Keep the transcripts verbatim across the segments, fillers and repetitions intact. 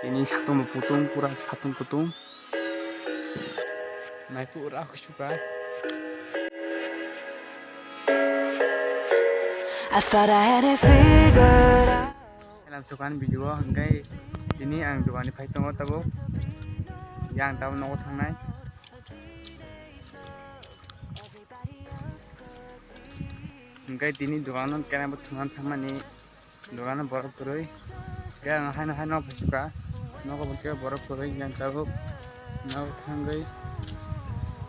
Tini satung bo kutung, pura satung kutung. Naitu ura husuka. I thought I had it figured out. Elam sukan video hingkai tini ang dogani phai tongo tabuk. Yang tabuk nogo thangnai. Hingkai tini dogano kena bo thwngna thangmani. Dogano borok kwrwi. Khe ang haino haino phaikha. Nogo bo khe borok kwrwi yang tabuk. Nogo thangwi.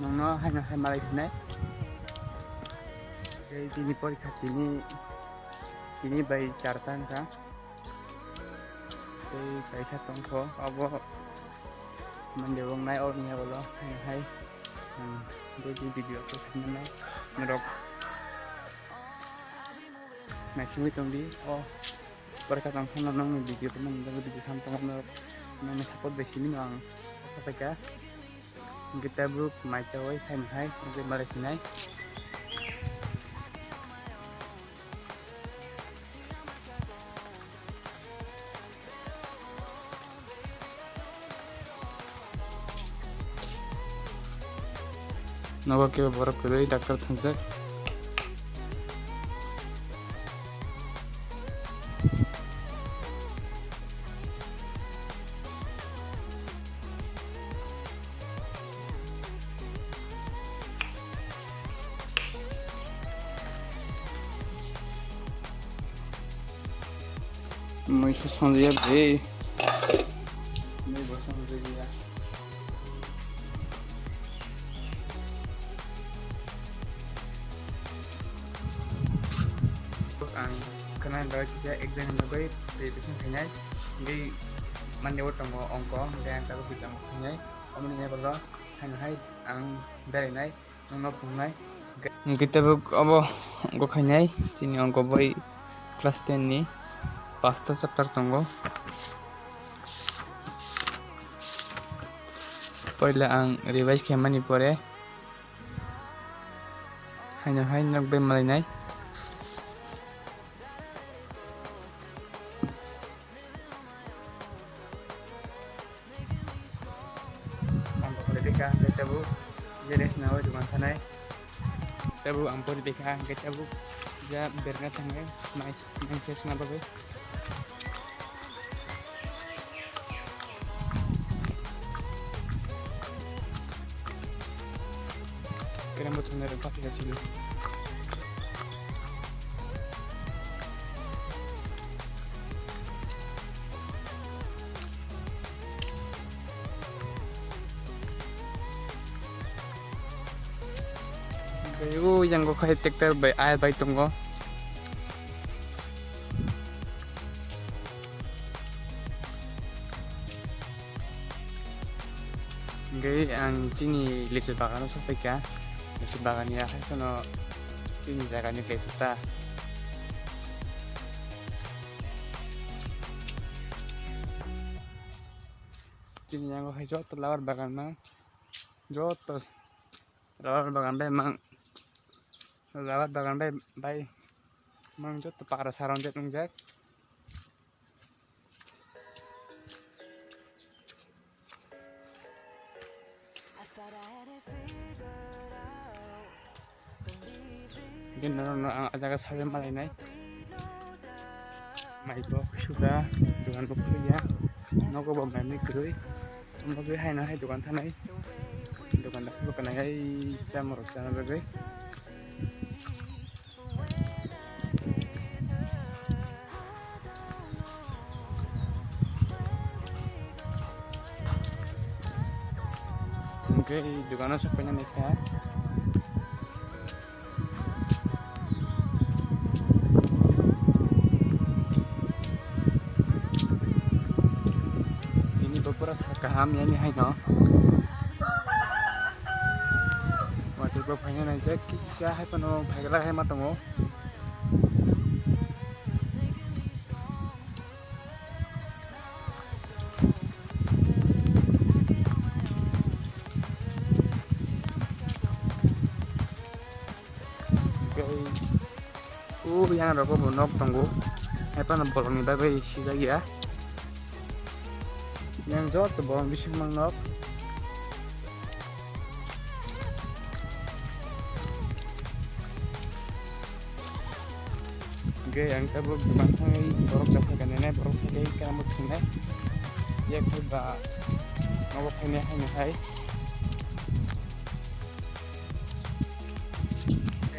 Nongno haino hai malai phinai. Khe tini porikha tini. Tini bai charta wngkha. Tei kaisa tongkho abo. Mande wng nai o ni abo lo hai hai. Ang video ko khaina nai. Norok. Naisingwi tongdi o. Porikha tong phano nokni video phano nokni video sam tongo norok nokni support bai simi no ang asa paikha. Hingke tabuk mai chawai khai hai hingke malai sinai. Nogo kebo borok kwrwi doctor thangjak. Mui se songjaya bre. Mui bo songjaya. Ang khwnani bagwi kisa exam ni bagwi preparation khainai. Hingke Monday o tongo ongko, hingke ang tabuk exam khainai. Omoni level o haino hai ang berainai. Nokno phunuknai. Hingke tabuk obo ongko khainai, chini ongko boi class ten ni pasta chapter tongo. Poila ang revise khaimani pore haino hai nok bai malainai. Ang bo pore dikha, hingke tabuk je rest nawi dukan thanai. Tabuk ang pore dikha, hingke tabuk ja berna thangnai, nai, nai khe suna bagwi. Kerem bo thunai rok pathai silo. Tei o yang o khai tractor bai ai bai tongo. Hingke ang chini lisu bagano sophaikha, lisu bagan ya hai kheno chini jagani lisu ta. Chini yango hai joto labar bagan ma, joto labar bagan bai mang, labar bagan bai, bai mang joto para saron det wngjak. Bini ulo no ang ah jaga sawi malainai. Mai bo kusuka, dogan bo khulukya, nogo bo mai mui kwrwi. Omo bagwi haino hai dogan thanai. Dogan da khuluk kanai ai chamorok chana bagwi. Hingke dogano sok paina naikha. Tini bo pura sal kaham yani haino. Watwi bo phaina naijak kisa hai phano phaikhe lai hai ma tongo. Tei o yang rogo bo nok tongo, hai phano bolongni bagwi sijak ya. Yang joto borok bising mang nok. Hingke ang tabuk dokan thangwi borok japhai kanenai, borok phaiwi kamo thungnai. Yak phai ba nogo phainai haino hai.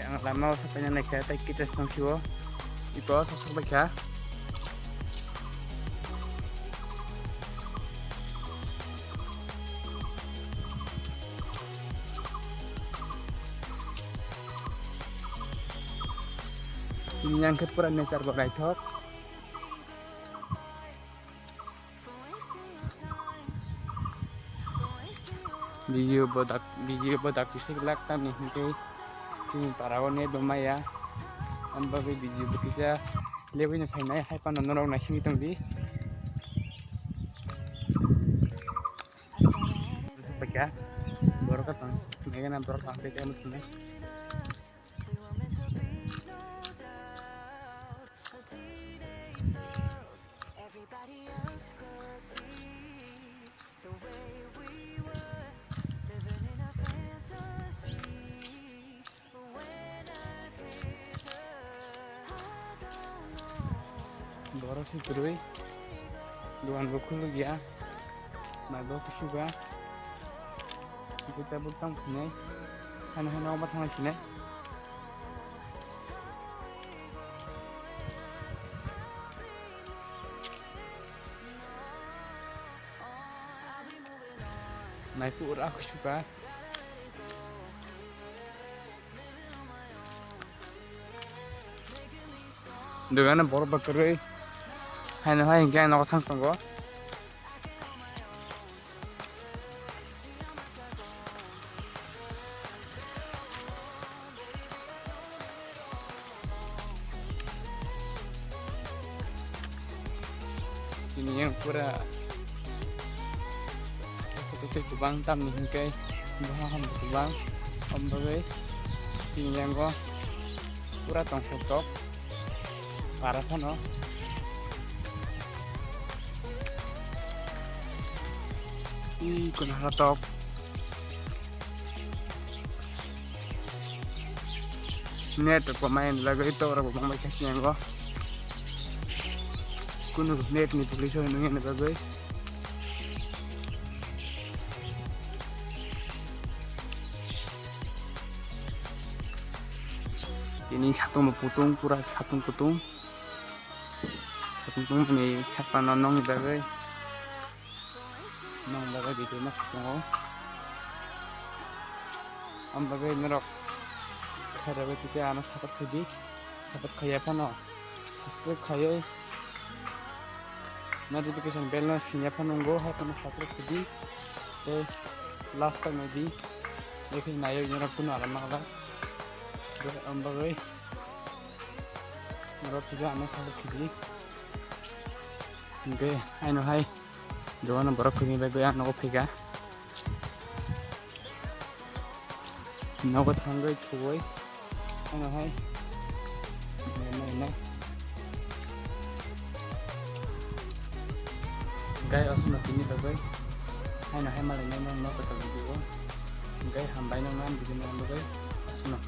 Ang lama o sapaina naikha, tei kites tong sio. Iko sosok baikha. Yang khe pura nature bo naithok. Video bo dak, video bo dak kisa glak tamni hingke chini para o net bo maya. Ang bagwi video bo kisa lebwi no phainai, hai phano norok naisingwi tongdi. Paikha borok ka tong, megana borok tong, tei tei tong. Borok si kwrwi, dogan bo khuluk ya, mai bo kusuga, tei tabuk tang phinai, hano hano omo thangna sinai. Naiphuru a kusuka. Dogano borok bo kwrwi. Haino hai hwnkhe ang nogo thang tongo. Tini yang pura tei kwbang tamni hwnkhe boha hambo kwbang, omo bagwi tini yango pura tongthok tok para phano. Ui, kono hala tok. Net rok bo maya ni bagwi tok rok bo bangbai kha siyango. Kunu net ni police rok nungya ni bagwi. Tini satung bo kutung, pura satung kutung. Satung kutung ni saka no nong ni bagwi. Nong bagwi video ma tongo. Am bagwi norok khairogwi kisa ano support khaidi. Support khaiya phano subscribe khaiwi notification bell no singya phano nungo, hai phano subscribe khaidi. Tei last time naidi. Ekhe nayo norok kuno alam nangla. Am bagwi norok kisa ano support khaidi. Hingke aino hai dogan borok kwrwini bagwi ang nogo phaikha. Nogo thangwi thuwi ano hai. Gai aswkno tini bagwi haino hai malainai nokno kotor video. Gai hambai nokno ang video nokno bagwi aswkno.